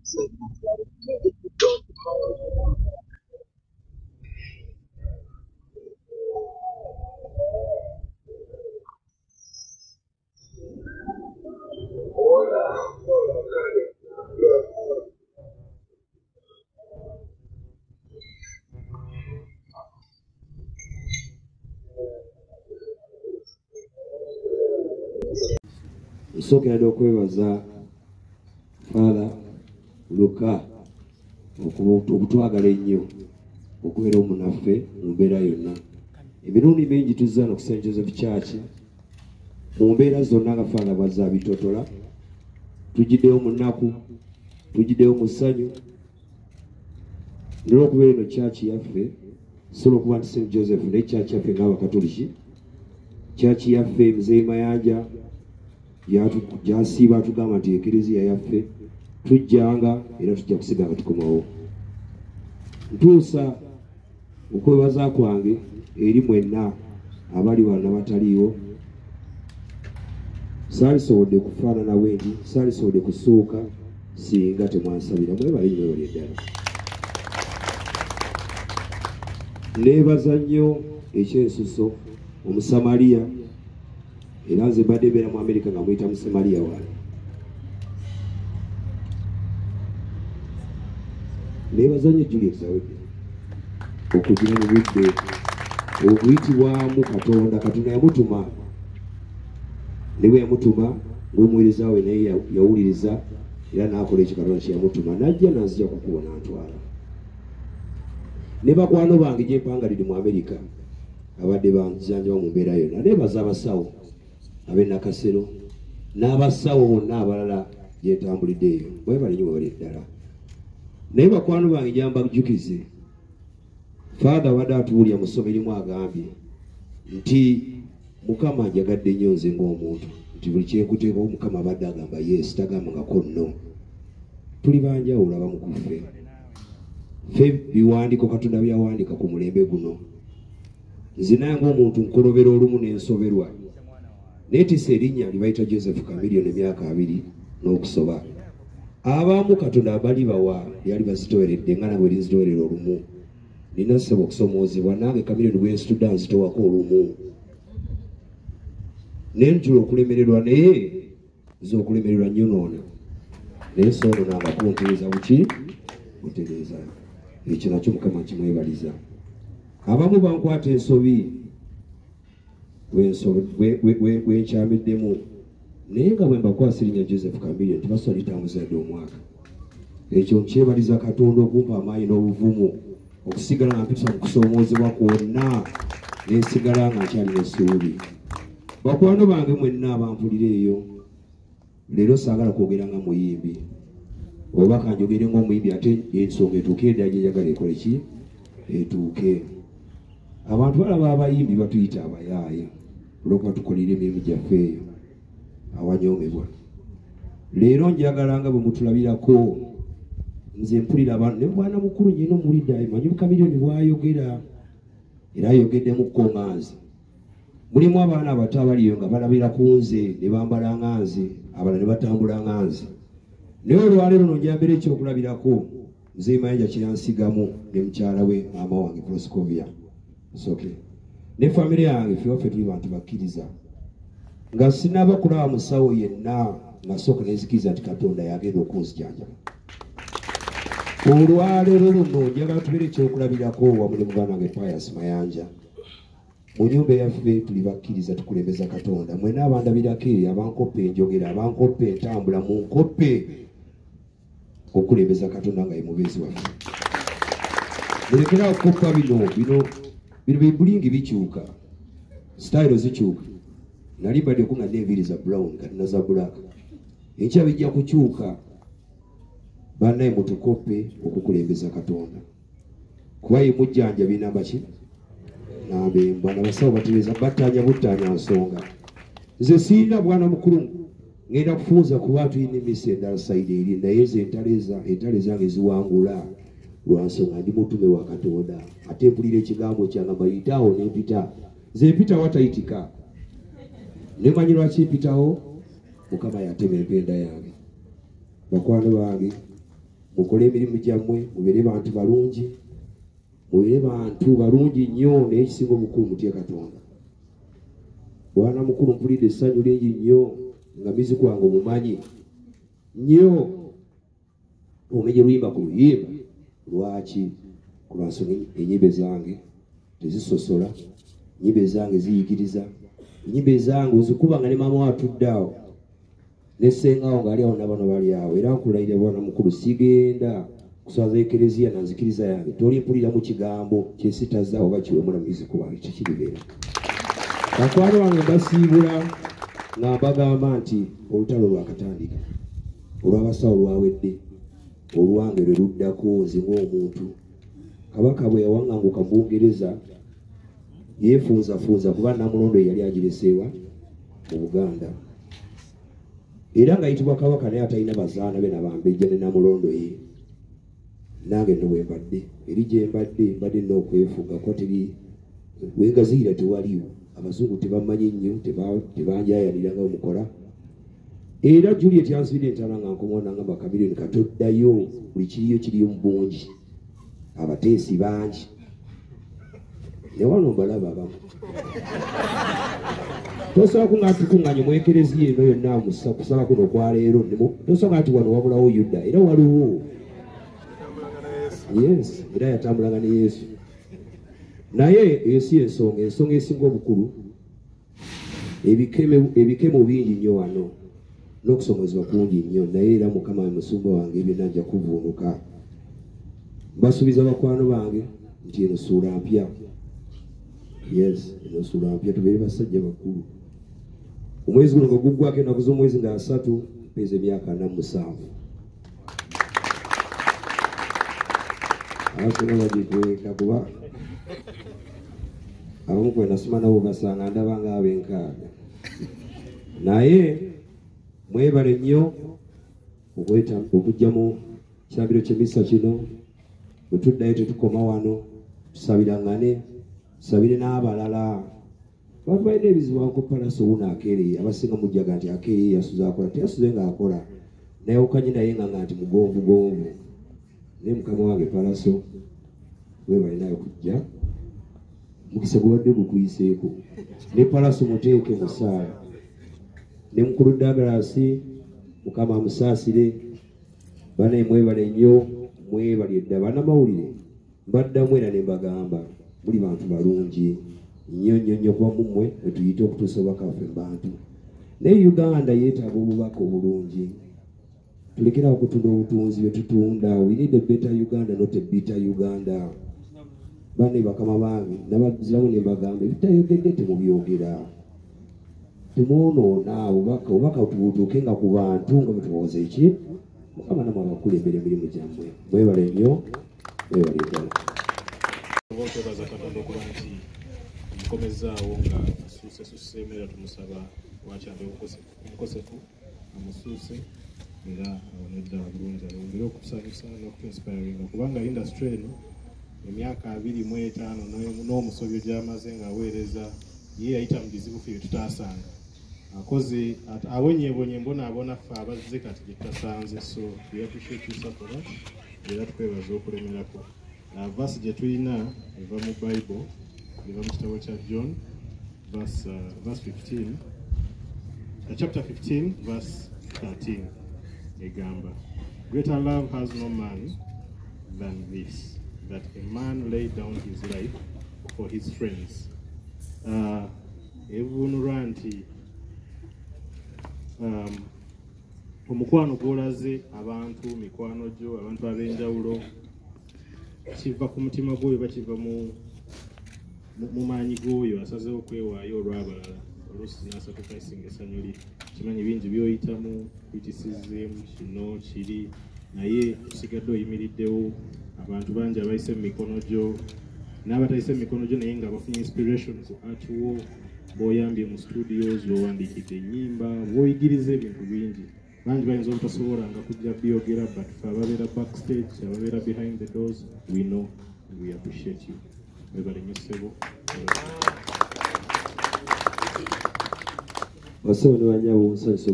Nsookera ddala okwebaza Father Luka okutwagala ennyo okubeera omunaffe mu mbeera yonna. Emirundi mingi tuzza no ku St. Joseph Church mu mbeera zonna nga Father bw'azze abitotola, tujjiddeyo mu nnaku, tujjiddeyo mu ssanyu. N'olwokubeera eno church yaffe, sobola okuba nti St. Joseph naye church yaffe ng'Abakatoliki, church yaffe Muzeeyi Mayanja gyasiiba atugamba nti ekereziya yaffe, tujjanga era tujja kusiga nga tukomawo. Ntuusa okwebaza kwange eri mwenna abali wano n'abataliiwo. Saalisobodde kufaanana bwe nti, saalisobodde kusuuka singa temwansabira. Mwebale nnyo, mwebale ddala. Neebaza nnyo ekyensuso Omusamaliya, era nze mbadde mbeera mu Amerika nga muyita Musamaliya wange. Neebaza nnyo Juliet Zawedde okugira mu budde obuyitibwamu Katonda. Katonda yamutuma, ne bwe yamutuma ng'omuweereza we naye yawuliriza era n'akola ekyo Katonda kye yamutuma, n'ajja n'anzija ku kkubo n'antwala. Ne bakwano bange gye mpangalidde mu Amerika abadde banzanjaba mu mbeera yonna. Neebaza abasawo ab'e Nakasero n'abasawo bonna abalala gye ntambulidde eyo. Mwebale nnyo, mwebale ddala. Naye bakwano bange gyambajjukize, Father abadde atuwulira mu ssomo erimu agambye nti Mukama njagadde nnyo nze ng'omuntu, nti buli kyenkuteekawo Mukama abadde agamba yes, tagambangako no. Tuli banjawulo abamu ku ffe. Ffe biwandiiko Katonda byawandiika ku mulembe guno. Nze naye ng'omuntu nkolobera olumu n'ensoberwa. Neetisse erinnya lye bayita Joseph Chameleone emyaka 20 n'okusoba. Abamu Katonda abali bawa lyali bazitoweredde nga nabwe linzitowerera olumu. Nina ssebo okusomoozebwa nange Chameleone bwe nsitudde anzitowako olumu. Ne njula okulemererwa, naye nze okulemererwa nnyonoona. Naye soonoonanga kuntereeza buki? Butereeza. Ekyo nakyo Mukama nkimwebaliza. Abamu bankwata ensobi bwenkyamiddemu, naye nga bwe mbakwasa erinnya Joseph Chameleone tebasobola litambuza dde omwaka. Ekyo nkyebaliza Katonda okumpa amaanyi n'obuvumu okusigala nga mpita mu kusoomoozebwa kwonna, nensigala nga nkyalina essuubi. Bakwano bange mwenna abampulira eyo, leero saagala kwogera nga muyimbi, oba kanjogere ng'omuyimbi ate ensonga etuuke eddala gye njagala ekole ki etuuke. Abantu balaba abayimbi batuyita abayaaye olw'okuba tukolera emirimu gyaffe eyo awanyoomebwa. Leero njagala nga bwe mutulabirako, nze mpulira abantu ne bwana mukulu nyina omulidde manyi Chameleone bw'ayogera, era ayogeddemukko nga nze. Mulimu abaana abato abaliyo nga balabira ku nze ne bambala nga nze, abalala ne batambula nga nze. Naye olwaleero no njambera ekyokulabirako Muzeeyi Mayanja kye yansigamu ne mukyala we maama wange Proscovia Soke ne famire yange. Ffe waffe tuli bantu bakkiriza. Nga sinaba kulaba musawo yenna, nasooka nenzikiriza nti Katonda yagenda okunzijanjaba. Olwaleero luno njagala tubeere ekyokulabirako wamu ne muganda wange Pius Mayanja. Mu nyumba eyaffe tuli bakkiriza, tukulembeza Katonda. Mwena abandabirako eyo, abankoppe enjogera, abankoppe entambula, munkoppe okulembeza Katonda nga ye mubeezi waffe. Mulekerawo okukoppa bino bino bino bibulingi bikyuka, sitayiro zikyuka. Nali mbaddeko nga n'enviiri za brown, kati naza black, enkya bijja kukyuka. Bannaye mutukoppe okukulembeza Katonda, kuba ye mujjanjabi namba ki namba embwa. Nabasawo batereeza battaanya buttaanya nsonga. Nze sirina bwana mukulu ngenda kufunza kuba tulina emisa endala side eri, naye nze entalo zange ziwangula lwa nsonga ndi mutume wa Katonda, ate mpulira ekigambo kyangamba yitaawo nempita. Nze mpita watayitika, nemanyi lwaki mpitawo. Mukama yatema empenda yange. Bakwano bange, Mukole emirimu gyammwe, mubeere bantu balungi, mubeere bantu balungi nnyo, naye ekisinga obukulu mutye Katonda. Bwana mukulu, mpulidde essanyu lingi nnyo nga music wange omumanyi nnyo, omenye luyimba ku luyimba. Lwaki? Ku lwansonga ennyimba zange tezisosola, ennyimba zange ziyigiriza, ennyimba zange ozikuba nga ne maama we atudde awo ne ssenga wo ng'ali awo n'abano bali awo. Era nkulayira bwana mukulu, sigenda kuswaza ekereziya na nzikiriza yange. Tolimpuliramu kigambo kyesitaza oba kiwemula music wange, tekiribeera. Bakwano bange, mbasiibula nga mbagamba nti olutalo lwakatandika, olw'abasawo lwawedde, olwange lwe luddako. Nze ng'omuntu, kabaka bwe yawaŋŋanguka mu Bungereza yeefunzafunza kuba Namulondo yali agireseewa mu Buganda, era ng'ayitibwa kabaka naye atalina bazaana be nabambejja ne Namulondo ye. Nange nno bwe mbadde eri gye mbadde, mbadde nina okwefuga kuba teri wengaziira, tewaliwo abazungu tebamanyi nnyo, tebanjayanira nga bwemukola. Era Juliet yansibidde entala nga nkomawo, nangamba, "Chameleone, katoddayo, buli kiriyo kiriyo mu bungi, abateesi bangi." Ne wano mbalaba abamu, tosobola kuŋŋa tukuŋŋanye mu ekereziya eno yonna kusaba kuno okwaleero, tosobola nti wano wabulawo Yuda, era waliwo. Yes, era yatambulanga ne Yesu. Naye eyo si ensonga. Ensonga esinga obukulu, ebikemo bingi nnyo wano n'okusomozebwa kungi nnyo, naye era Mukama we musumba wange, byonna nja kuvuunuka. Mbasuubiza bakwano bange nti eno suula mpya. Yes, eno suula mpya, tubeere basajja bakulu. Omwezi guno nga guggwako, ennaku z'omwezi nga 30, mpeeza emyaka 47. Abasinga bagikweka kuba abamu kwe nasoma nabo basanga ndaba nga ab'enkaaga. Naye mwebale nnyo okujja mu kirabiro ky'emisa kino. Bwe tuddayo tetukoma wano, tusabirangane, tusabire n'abalala. Abantu balina ebizibu. Uncle Pallaso wuno akeereye, abasinga mujjaga nti akeereye, yasuze akola, teyasuze ng'akola, nayawukanye naye nga nti mugonvugonvu. Naye mukama wange Pallaso, webale naye kujja, mukisa gubadde gukuyiseeko. Ne Pallaso muteeke mu ssaala, ne mukulu Douglas, Mukama amusaasire. Banaye mwebale nnyo, mwebale dda. Bannamawulire, mbaddamu era ne mbagamba, muli bantu balungi nnyo nnyo nnyo, kuba mummwe wetuyite okutuusa obubaka waffe mu bantu. Naye Uganda yeetaaga obubaka obulungi. Tulekerawo okutunda obutunzi bye tutunda. We need a better Uganda, not a bitter Uganda. Bane bakama bange, nabaziramu ne mbagamba, ebitayogedde temubyogera, temwonoona obubaka. Obubaka tubutuuke nga ku bantu nga bwe eki. Mukama namwe abakulembera emirimu gyammwe. Mwebale nnyo, mwebale ddala. Okwebaza Katonda okuba nti omukomezaawo nga asuusesuseemu, era tumusaba wakyambe omukosefu amusuuse era awone ddala bulungi, ayongere okutusanyusa n'okutuinspiringa, kubanga industry eno emyaka 25 n'omusobyo gy'amaze ng'aweereza, ye yayita mu bizibu ffe bye tutaasanga, akoze awonyebonye mbonaabona ffe abazze kati gye tutasanze. So we appreciate you, sir, for that, era tukwebaza okulemerako. Verse gye tulina eva mu Bible, eva mu kitabo kya John, verse 15, chapter 15 verse 13, egamba, "Greater love has no man than this, that a man lay down his life for his friends." Evuunulwa nti omukwano gw'olaze abantu, mikwano gyo, abantu ab'enjawulo, kiva ku mutima gw'oyo oba kiva mu maanyi g'oyo asazeewo okwewaayo olw'abalala, oluusi n'asacrificing essanyu lye. Kimanyi bingi by'oyitamu, criticism, kino kiri, naye osigadde oyimiriddewo. Abantu bangi abayise mu mikono gyo n'abatayise mu mikono gyo, naye nga bafunye inspiration ku art wo, b'oyambye mu studios, b'owandiikidde ennyimba, b'oyigiriza ebintu bingi. Bangi bayinza obutasobola nga kujja byogera, but ffe ababeera backstage, ababeera behind the doors, we know and we appreciate you. Webale nnyo ssebo. Bassebo ne bannyabo, nsanyusa.